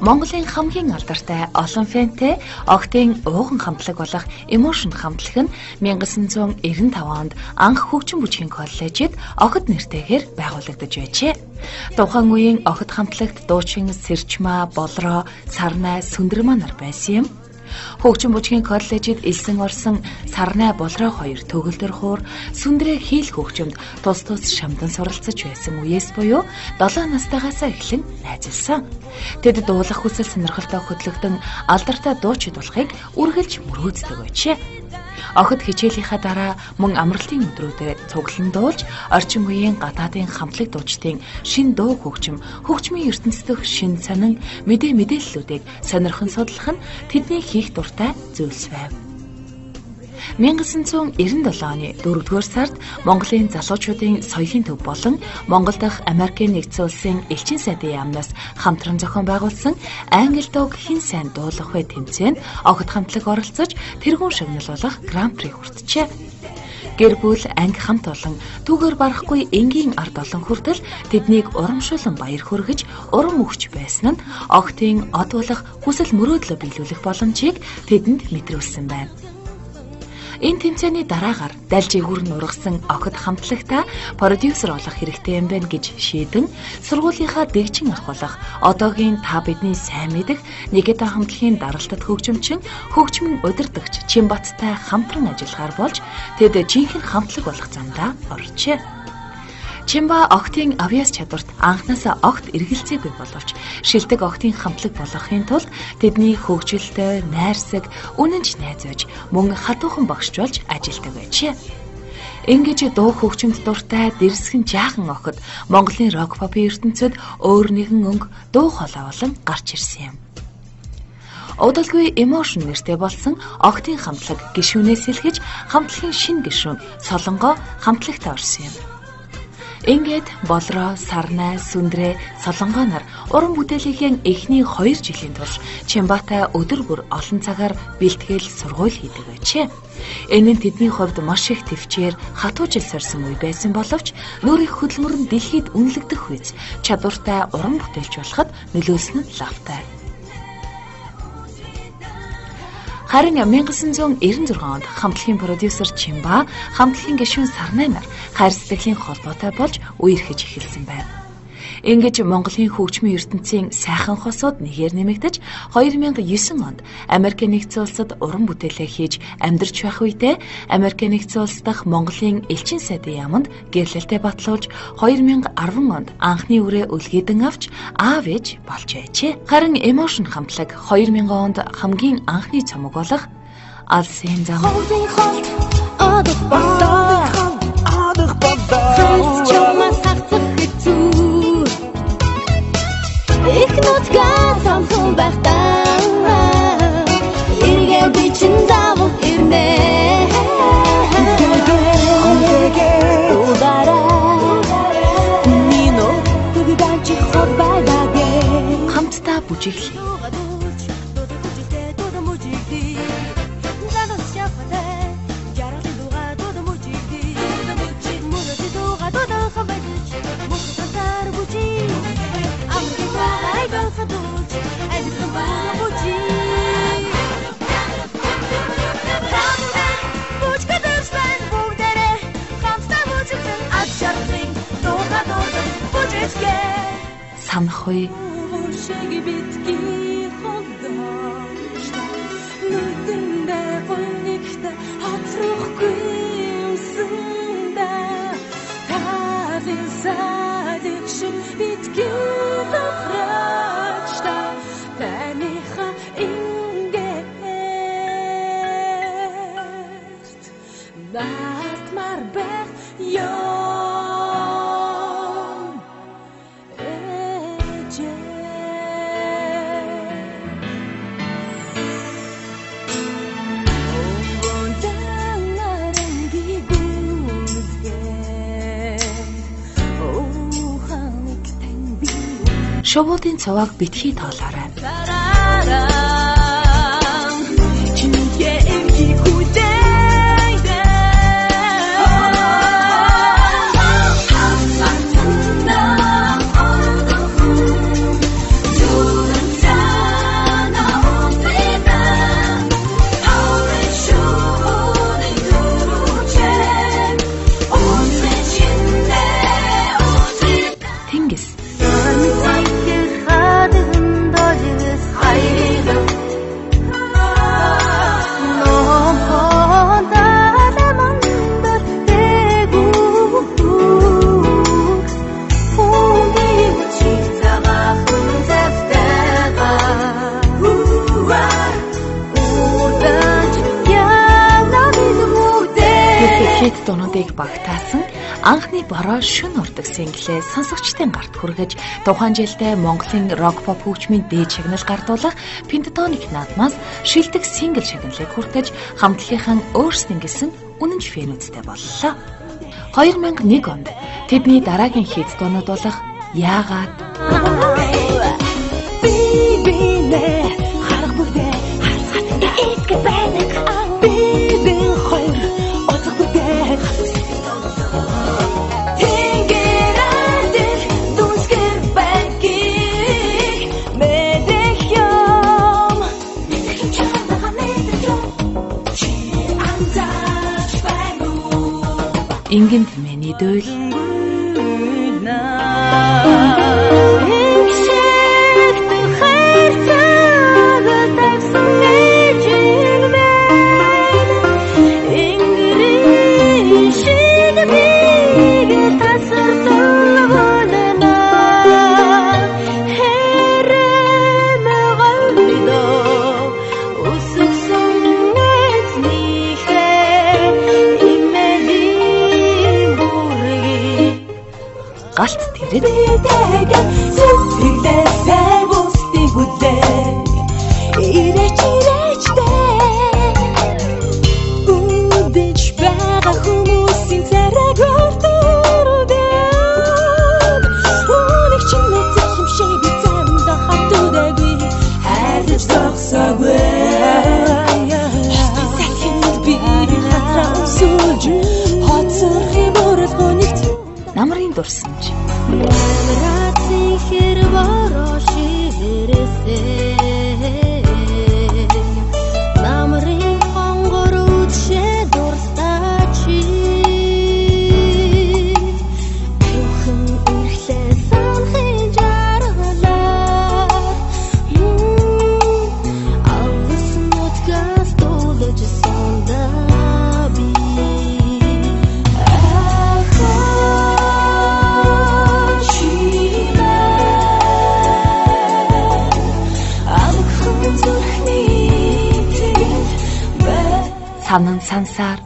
Монголын хамгийн алдартай олон фэнтэй огтын ууган хамтлаг болох Emotion хамтлаг нь 1995 онд анх хөгжим бүжгийн коллежид огт нэртэйгээр байгуулагдаж байжээ. Тухайн үеийн огт хамтлагт дуучин Сэрчмаа, Болроо, Сарнай, Сүндэрмаа нар байсан юм. Хөгжим бүжгийн коллежид элсэн орсон Сарнай, Болроо хоёр төгөлдөр хуур, Сүндрээ хийл хөгжимд тус тус шамдан суралцаж байсан үеэс буюу 7 настайгаасаа эхлэн найзалсан. Тэд дуулах хүсэл сонирхолтой хөдлөгдөн алдартай дуучид болохыг үргэлж мөрөөддөг байжээ. Охид хичээлийнхаа дараа мөн амралтын өдрүүдэд цуглан дуулж орчин үеийн гадаадын хамтлаг дуучдын шин дуу хөгжим, хөгжмийн ертөнцийн шин сонин мэдээллүүдийг сонирхон судлах нь тэдний хийх дуртай зүйлс байв. 1997 оны 4-р сард Монголын залуучуудын соёлын төв болон Монгол дахь Америкийн нэгдсэн улсын элчин сайдын яамнаас хамтран зохион байгуулсан англи дууг хэн сайн дуулах вэ тэмцээнд огт хамтлаг оролцож тэргүүн шагнал болох гран-при хүртжээ. Гэр бүл, анги хамт олон түүгээр барахгүй энгийн ард олон хүртэл тэднийг урамшуулан баяр хүргэж урам өгч байсан нь огтын од болох хүсэл мөрөөдлөө биелүүлэх боломжийг тэдэнд мэдрүүлсэн байна. Энэ тэмцээний дараагаар дальжигүр нь ургасан охид хамтлагтаа продюсер болох хэрэгтэй юм байна гэж шийдэн сургуулийнхаа дэгжин ах болох одоогийн та бидний сайн мэдэх Никита хамтлагийн даралтад хөгжимчин, хөгжмөн удирдагч Чимбаттай хамтран ажиллахаар болж тэд жинхэнэ хамтлаг болох замдаа оржээ. Чимба огтын авьяас чадварт анхнаасаа огт эргэлзээгүй боловч шилдэг огтын хамтлаг болгохын тулд тэдний хөгжилтэй, найрсаг, үнэнч найз байж мөн хатуухан багш болж ажилтдаг байжээ. Ингэж дуу хөгжимд дуртай дэрсгэн жаахан охид Монголын рок попын ертөнцид өөр нэгэн өнгө дуу хоолой болон гарч ирсэн юм. Удалгүй Emotion нэртэй болсон огтын хамтлаг гишүүнээс хэлхэж хамтлагийн шинэ гишүүн Солонгоо хамтлагтаа орсон юм. Ингээд Болроо, Сарнай, Сүндрээ, Солонгоо нар уран бүтээлийнхэн эхний 2 жилийн турш Чимбатай өдөр бүр олон цагаар бэлтгэл сургууль хийдэг байжээ. Энэ нь тэдний хувьд маш их төвчээр хатуужил сорьсон үе байсан боловч нүрийн хөдөлмөр нь дэлхийд үнэлэгдэх үз чадвартай уран бүтээлч болоход нөлөөлсөн нь лавтай. Харин 1996 онд хамтлагийн продюсер Чимба, хамтлагийн гишүүн Сарнай нар хайр сэтгэлийн холбоотой болж үерхэж эхэлсэн байна. Ингэж Монголын хөгжмийн ертөнцийн сайхан хосууд нэгээр нэмэгдэж 2009 онд Америкийн нэгдсэн улсад уран бүтээлээ хийж амьдарч байх үедээ Америкийн нэгдсэн улс дахь Монголын элчин сайдын яаманд гэрлэлтэд батлуулж 2010 онд анхны үрээ өлгийдэн авч аав ээж болж байжээ. Харин Emotion хамтлаг 2000 онд хамгийн анхны цомог болох Алсын зам Их нутгаа самхан байхдаа эргээ би чин заавал ирнэ. Хамтдаа бүжиглэе. Санах үе Шувуудын цувааг битгий тоолоорой. Хит дуунуудыг багтаасан анхны бороо шүн урдаг синглээ сонсогчдын гарт хүргэж тухайн жилдээ Монголын рок поп хөгжмийн дээд шагнал гардуулах Pentatonix наадмаас шилдэг сингл шагналыг хүртэж хамтлагийнхан өөрсдийн гэсэн үнэнч фэнүүдтэй боллоо. 2001 онд тэдний дараагийн хит дуунууд болох Яагаад Ингэнд миний дээл галт тэрэд намрын дурсамж. Санан сансаар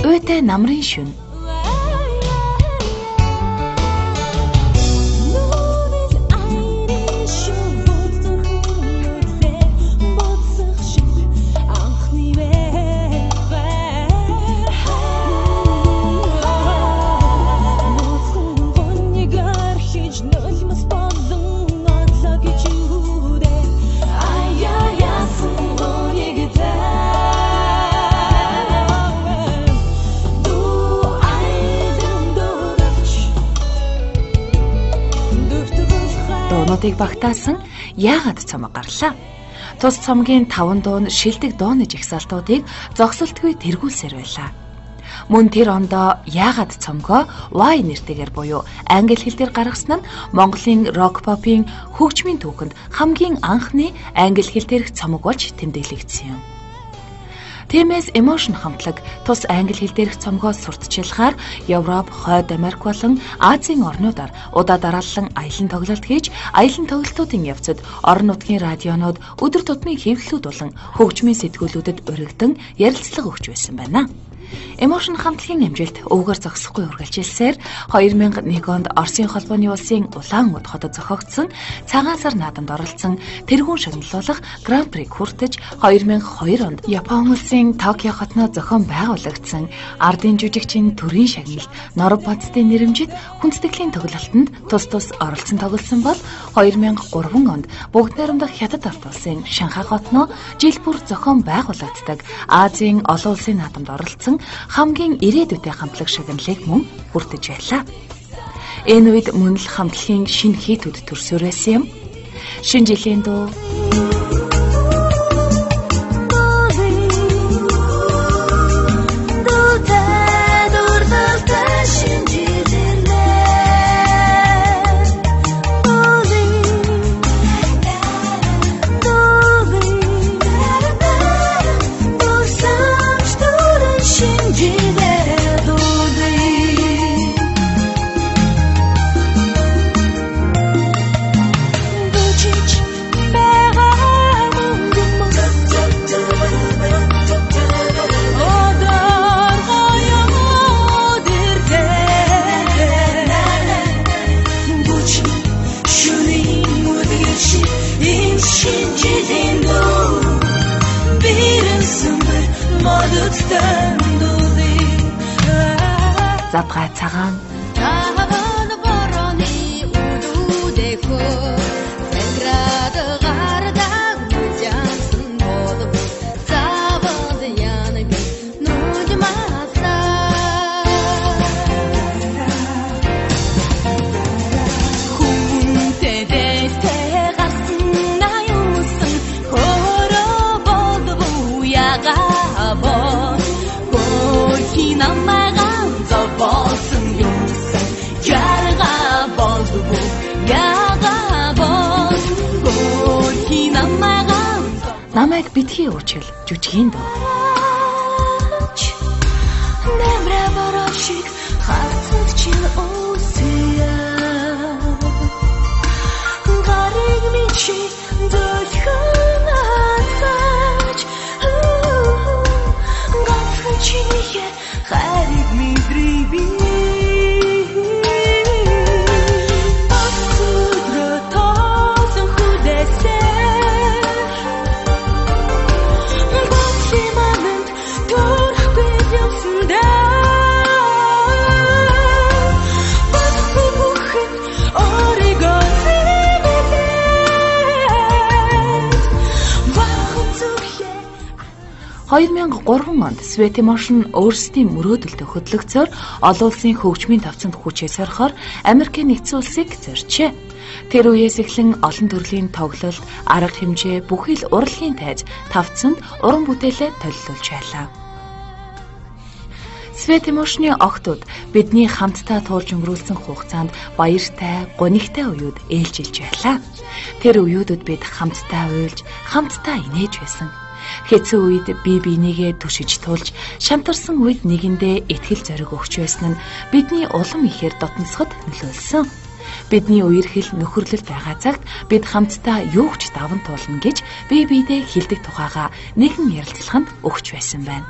Уйтай намрын шөнө. Дуунуудыг багтаасан Яагаад цомог гарлаа. Тус цомгийн 5 дуун шилдэг дууны жагсаалтуудыг зогсолтгүй тэргүүлсээр байлаа. Мөн тэр ондоо Яагаад цомгоо Y нэртэйгээр буюу англи хэл дээр гаргасан нь Монголын рок попын хөгжмийн түүхэнд хамгийн анхны англи хэл дээрх цомог болж тэмдэглэгдсэн юм. Тиймээс Emotion хамтлаг тус англи хэл дээрх цомгоо сурталчилахаар Европ, Хойд Америк болон Азийн орнуудаар удаа дараалан аялан тоглолт хийж, аялан тоглолтуудын явцад орон нутгийн радионууд, өдөр тутмын хэвлэлүүд болон хөгжмийн сэтгүүлүүдэд уригдан ярилцлага өгч байсан байна. Emotion хамтлагийн амжилт өвгөр зогсохгүй үргэлжилсээр 2001 онд Оросын холбооны улсын Улаан-Уд хотод зохиогдсон Цагаан сар наадамд оролцсон тэргүүн шагналуулах Гран-приг хүртэж 2002 онд Япон улсын Токио хотноо зохион байгуулагдсан ардын жүжигчин төрийн шагналд Норов бацдын нэрэмжит хүндэтгэлийн тоглолтод тус тус оролцсон тоглосон бол 2003 онд бүгд найрамдах Хятад ард улсын Шанхай хотноо жил бүр зохион байгуулагддаг Азийн олон улсын наадамд оролцсон хамгийн ирээдүйтэй хамтлаг шагналыг мөн хүртэж байлаа. Энэ үед мөн л хамтлагийн шинэ хитүүд төрсөөр байсан юм. Шинэ жилийн дуу Задгай цагаан Намайг битгий уучил жүжигийн дуу. 2003 онд Sweet Emotion өөрсдийн мөрөөдөлтөй хөдлөгцөөр олон улсын хөгжмийн тавцанд хүчээ сорихоор Америкийн нэгдсэн улсыг зорьжээ. Тэр үеэс эхлэн олон төрлийн тоглолт, арга хэмжээ, бүхий л урлагийн тайз тавцанд уран бүтээлээ толилуулж байлаа. Sweet Emotion-ы охтууд бидний хамтдаа туулж өнгөрүүлсэн хугацаанд баяртай, гунигтай үеүд ээлжилж байлаа. Тэр үеүүдэд бид хамтдаа уйлж, хамтдаа инээж байсан. Хэцүү үед бие биенийгээ түшиж тулж, шантарсан үед нэгэндээ итгэл зориг өгч байсан нь бидний улам ихээр дотносоход нөлөөлсөн. Бидний үерхэл нөхөрлөл байгаа цагт бид хамтдаа юу ч даван туулна гэж бие биедээ хэлдэг тухайгаа нэгэн ярилцлаганд өгч байсан байна.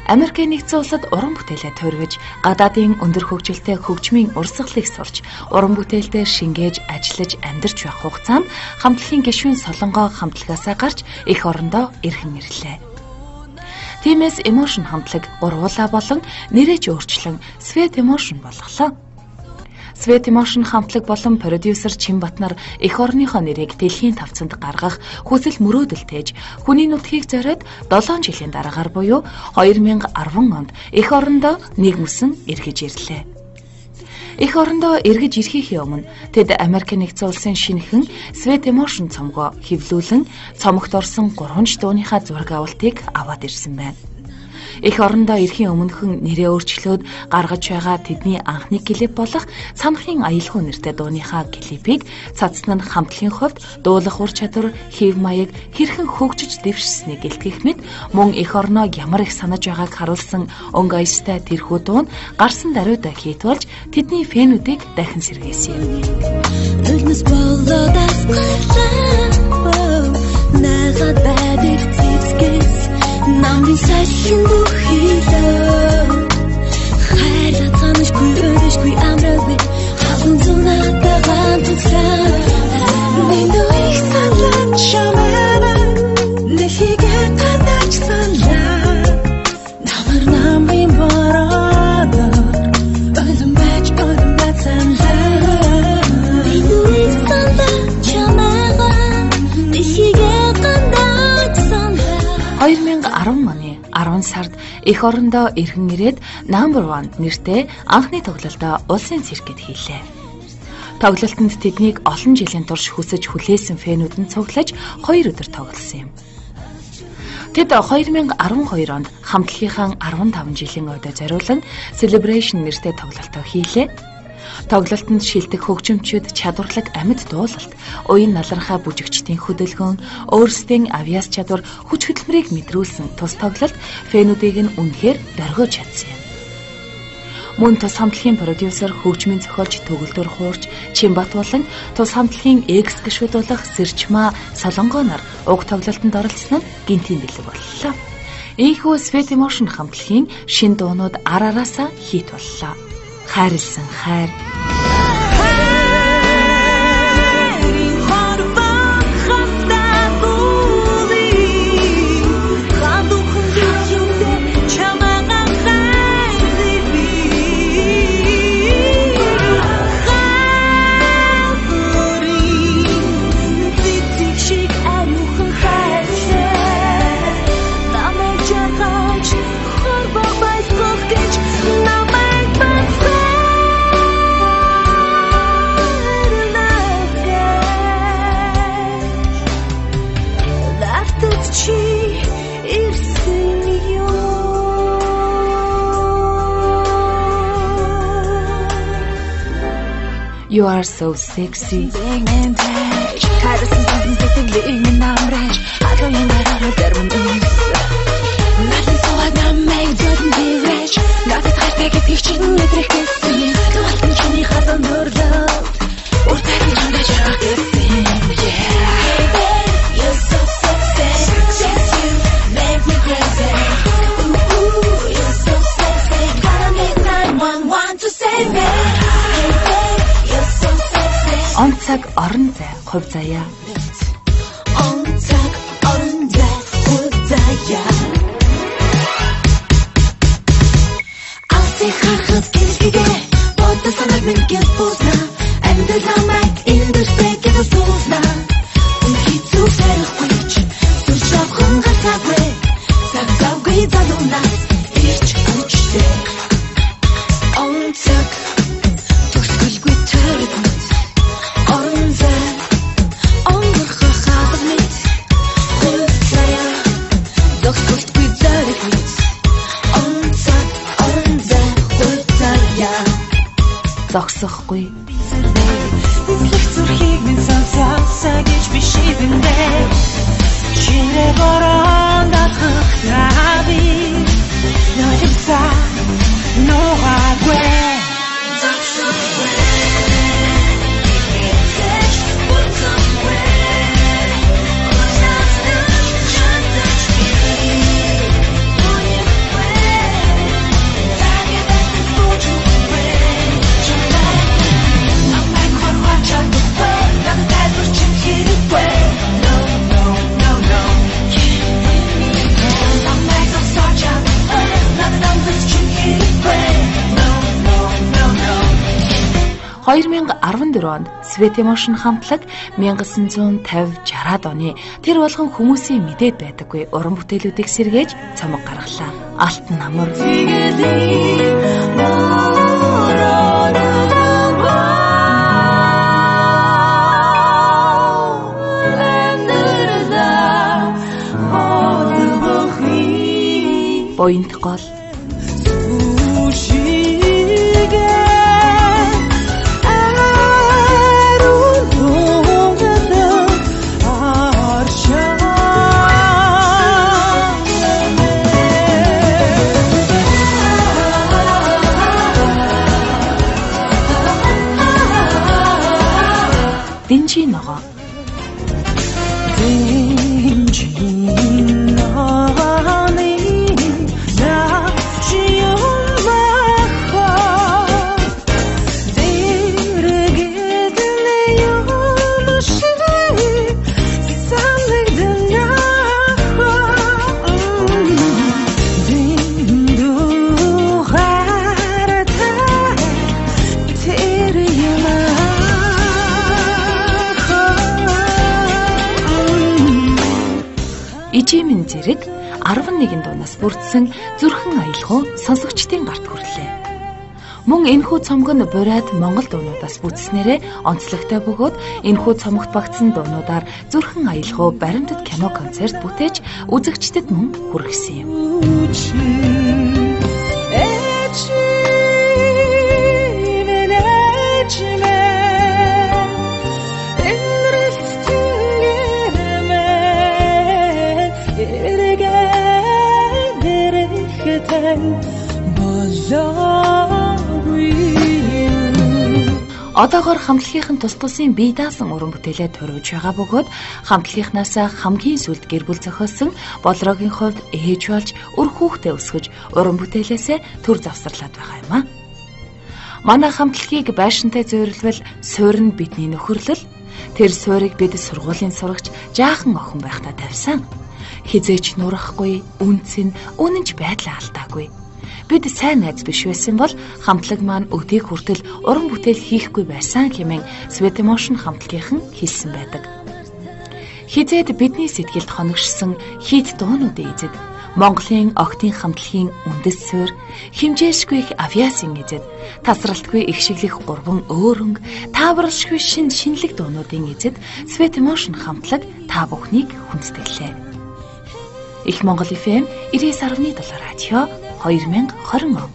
Америкийн нэгдсэн улсад уран бүтээлээ туурвиж, гадаадын өндөр хөгжилтэй хөгжмийн урсгалыг сурч, уран бүтээлдээ шингээж, ажиллаж, амьдарч байх хугацаанд хамтлагийн гишүүн Солонгоо хамтлагаасаа гарч эх орондоо эргэн ирлээ. Тиймээс Emotion хамтлаг гурвуулаа болон нэрээ ч өөрчлөн Sweet Emotion болголоо. Sweet Emotion хамтлаг болон продюсер Чинбат нар эх орныхоо нэрийг дэлхийн тавцанд гаргах хүсэл мөрөөдөл тээж хүний нутгийг зориод 7 жилийн дараагаар буюу 2010 онд эх орондоо нэгмөсөн эргэж ирлээ. Эх орондоо эргэж ирэхийнхээ өмнө тэд Америк нэгдсэн улсын шинэхэн Sweet Emotion цомгоо хэвлүүлэн цомогт орсон 3 ч дууныхаа зураг авалтыг аваад ирсэн байна. Эх орондоо ирэхийн өмнөхөн нэрээ өөрчлөөд гаргаж байгаа тэдний анхны клип болох Санахын аялхуу нэртэй дууныхаа клипийг цацсан нь хамтлагийн хувьд дуулах ур чадвар, хэв маяг хэрхэн хөгжиж дэвшсэнийг илтгэх мэт мөн эх орноо ямар их санаж байгааг харуулсан өнгө аястай тэрхүү дуу нь гарсан даруйда хит болж тэдний фэнүүдийг дахин сэргээсэн юм. Намын салхин бүхийлээ хайрлаад санашгүй өрөшгүй амраагүй халуун зунаатай ганцлаа минь их саналаа чамаа дэлхийгээ гадаач саналаа намар намын бороо өлөн байж өлөн байж саналаа минь их саналаа чамаа дэлхийгээ гадаач саналаа 2010 оны 10 сард эх орондоо эргэн ирээд Number 1 нэртэй анхны тоглолтоо улсын циркэд хийлээ. Тоглолтод тэднийг олон жилийн турш хүсэж хүлээсэн фэнүүд нь цуглаж 2 өдөр тоглосон юм. Тэд 2012 онд хамтлагийнхаа 15 жилийн өдөө зориулан Celebration нэртэй тоглолтоо хийлээ. Тоглолтод шилдэг хөгжимчид чадварлаг амьд дуулалт, уян налархаа бүжигчдийн хөдөлгөөн, өөрсдийн авьяас чадвар, хүч хөдөлмөрийг мэдрүүлсэн тус тоглолт фэнүүдийг нь үнэхээр доргиож чадсан юм. Мөн тус хамтлагийн продюсер, хөгжмийн зохиолч Төгөлдөр Хуурч, Чимбат болон тус хамтлагийн экс гишүүд болох Сэрчмаа Солонгоо нар уг тоглолтод оролцсон нь гинтийн бэлэг боллоо. Ийхүү Sweet Emotion хамтлагийн шин дуунууд ар араасаа хит боллоо. Хайрлсан хайр, You are so sexy. Он цаг орон зай хувь заяа. Он цаг орон зай хувь заяа. Алсын харахад гэлгэгэ бодол санааг минь гэл буусна. Амьдрал намайг эндэртэй гэл суусна. Хэцүү сарахгүй ч зүр шавхан гарсаагүй. Цаг завгүй залуунаас ирч хүчтэй. Он цаг төгсгөлгүй төрөг мэт. Орон зай онгорхох алга мэт. Хувь заяа зогсолтгүй зориг мэт. Он цаг орон зай хувь заяа. Зогсохгүй. Эзлэх зүрхийг минь сонсоосаа гэж би шидэндэ. Шинэ бороонд алхах би ноёрсаа нугаагүй. Зогсохгүй. Хм 2014 онд Sweet Emotion хамтлаг 1950-60-ад оны тэр болгон хүмүүсийн мэдээд байдаггүй уран бүтээлүүдийг сэргээж цомог гаргалаа. Алт намар, Буянт гол, Дэнжи ногоо, Ижимэн зэрэг 11 дуунаас бүрдсэн зүрхэн аялхуу сонсогчдын гарт хүрлээ. Мөн энэхүү цомог нь бурайд монгол дуунуудаас бүтснээрээ онцлогтой бөгөөд энэхүү цомогт багтсан дуунуудаар зүрхэн аялах баримтат кино концерт бүтээж үзэгчдэд мөн хүргэсэн юм. Одоогоор хамтлагийнхан тус тусын бие даасан уран бүтээлээ туриуж байгаа бөгөөд хамтлагийнхнаасаа хамгийн сүүлд гэр бүл зохиосон Болроогийн хувьд ээж болж үр хүүхдээ өсгөж уран бүтээлээсээ төр завсарлаад байгаа юм а. Манай хамтлагийг байшинтай зүйрлвэл суурь нь бидний нөхөрлөл. Тэр суурийг бид сургуулийн сурагч жаахан охин байхдаа тавьсан. Хизээч нурахгүй, үнц нь үнэнч байдлаа алдаагүй. Бид сайн найз биш байсан бол хамтлаг маань өдийг хүртэл уран бүтээл хийхгүй байсан хэмээн Sweet Emotion хамтлагийнхан хэлсэн байдаг. Хизээд бидний сэтгэлд хоногшсон хийт дуунуудын эзэд Монголын огтын хамтлагийн үндэс суурь, хэмжээшгүй их авиасын эзэд, тасралтгүй их шиглэх гурван өөрөнг, тааварлашгүй шин шинэлэг дуунуудын эзэд Sweet Emotion хамтлаг та бүхнийг хүндэтгэлээ. Их Монгол FM 99.7 радио 2020 он.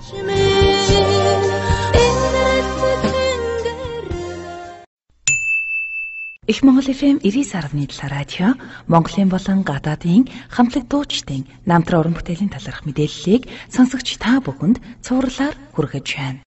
Их Монгол FM 99.7 радио Монголын болон гадаадын хамтлаг дуучдын намтран уран бүтээлийн талаарх мэдээллийг сонсогч та бүхэнд цувралаар хүргэж байна.